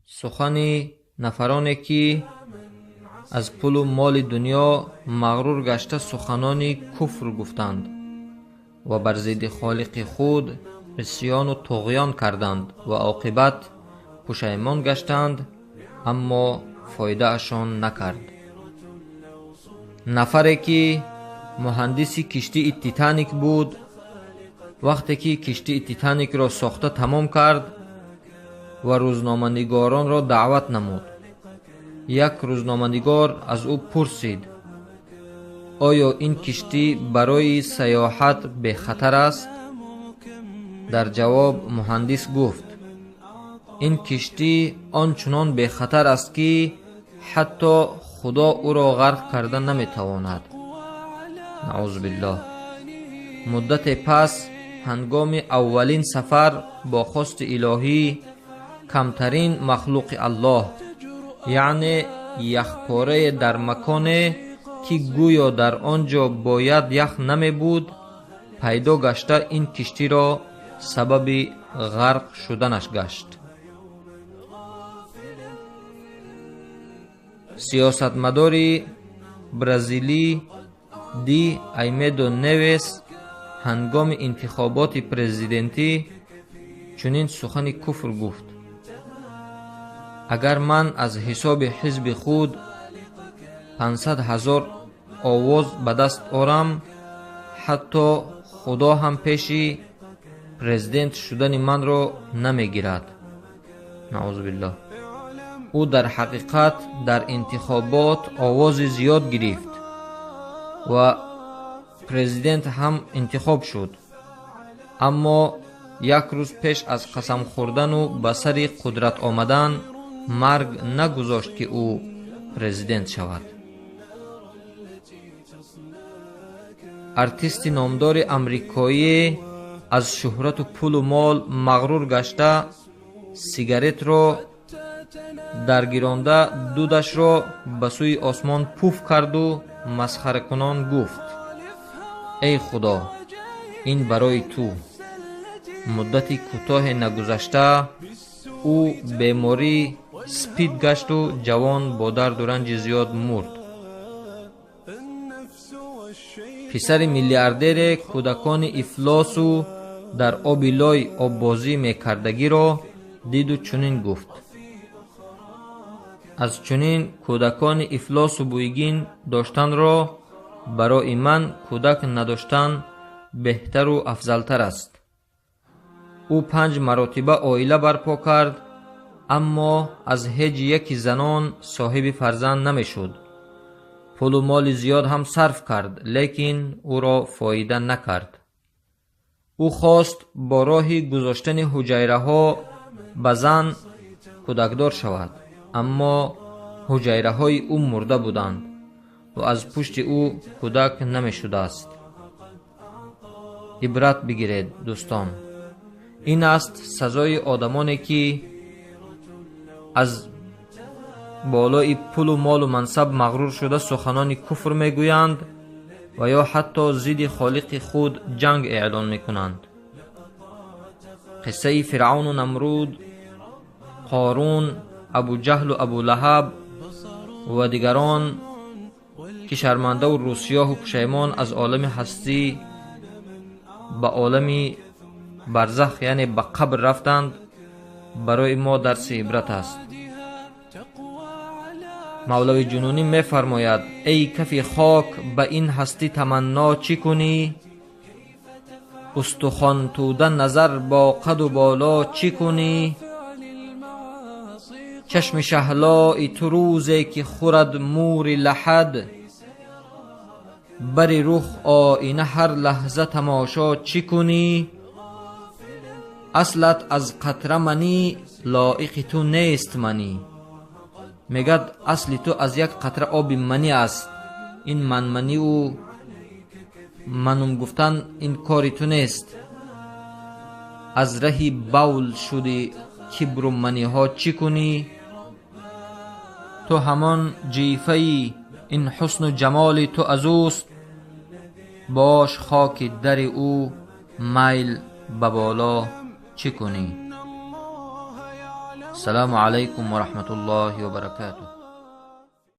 Сухани нафароне ки аз пулу моли дунё мағрур гашта суханони куфр гуфтанд ва бар зидди холиқи худ исьёну туғён карданд ва оқибат пушаймон гаштанд, аммо фоидаашон накард. Нафаре ки муҳандиси киштии Титаник буд, вақте ки киштии Титаникро сохта тамом кард ва рӯзноманигоронро даъват намуд. Як рӯзноманигор аз ӯ пурсид: оё ин киштӣ барои саёҳат бехатар аст? Дар ҷавоб муҳандис гуфт: ин киштӣ он чунон бехатар аст, ки ҳатто Худо ӯро ғарқ карда наметавонад. Наъузу биллоҳ. Муддате пас ҳангоми аввалин сафар бо хости илоҳӣ камтарин махлуқи Аллоҳ, яъне яхпорае дар маконе, ки гӯё дар он ҷо бояд ях намебуд, пайдо гашта ин киштиро сабаби ғарқ шуданаш гашт. Сиёсатмадори бразилӣ Ди Аймедо Невес ҳангоми интихоботи президентӣ чунин сухани куфр гуфт: агар ман аз ҳисоби ҳизби худ 500 000 овоз ба даст орам, ҳатто Худо ҳам пеши президент шудани манро намегирад. Наъузу биллоҳ. Ӯ дар ҳақиқат дар интихобот овози зиёд гирифт ва президент ҳам интихоб шуд, аммо як рӯз пеш аз қасам хӯрдану ба сари қудрат омадан марг нагузошт, ки ӯ президент шавад. Артисти номдори амрикоӣ аз шӯҳрату пулу мол мағрур гашта сигаретро даргиронда дудашро ба сӯи осмон пуф карду масхаракунон гуфт: эй Худо, ин барои ту. Муддати кӯтоҳе нагузашта ӯ беморӣ спид гашту ҷавон бо дарду ранҷи зиёд мурд. Писари миллиардере кӯдакони ифлосу дар оби лой оббозӣ мекардагиро диду чунин гуфт: аз чунин кӯдакони ифлосу бӯйгин доштанро барои ман кӯдак надоштан беҳтару афзалтар аст. Ӯ 5 маротиба оила барпо кард, аммо аз ҳеҷ яки занон соҳиби фарзанд намешуд. Пулу моли зиёд ҳам сарф кард, лекин ӯро фоида накард. Ӯ хост бо роҳи гузоштани ҳуҷайраҳо ба зан кӯдакдор шавад, аммо ҳуҷайраҳои ӯ мурда буданд ва аз пушти ӯ кӯдак намешудааст. Ибрат бигиред, дӯстон. Ин аст сазои одамоне, ки аз болои пулу молу мансаб мағрур шуда суханони куфр мегӯянд ва ё ҳатто зидди холиқи худ ҷанг эълон мекунанд. Қиссаи Фиръавну Намруд, Қорун, Абуҷаҳлу Абулаҳаб ва дигарон, ки шармандаву рӯсиёҳу пушаймон аз олами ҳастӣ ба олами барзах, яъне ба қабр рафтанд, барои мо дарси ибрат аст. Мавлави Ҷунунӣ мефармояд: эй кафи хок, ба ин ҳастӣ таманно чӣ кунӣ? Устухонтӯда назар бо қаду боло чӣ кунӣ? Чашми шаҳлои ту рӯзе ки хӯрад мури лаҳад, бари рух оина ҳар лаҳза тамошо чӣ кунӣ? Аслат аз қатра манӣ, лоиқи ту нест манӣ. Мегӯяд асли ту аз як қатра оби манӣ аст. Ин манманиву манум гуфтан ин кори ту нест. Аз раҳи бавл шуди кибру маниҳо чӣ кунӣ? Ту ҳамон ҷифаи ин ҳусну ҷамоли ту аз ӯст, бош хоки дари ӯ майл ба боло чӣ кунӣ? Ассалому алайкум ва раҳматуллоҳи ва баракатуҳ.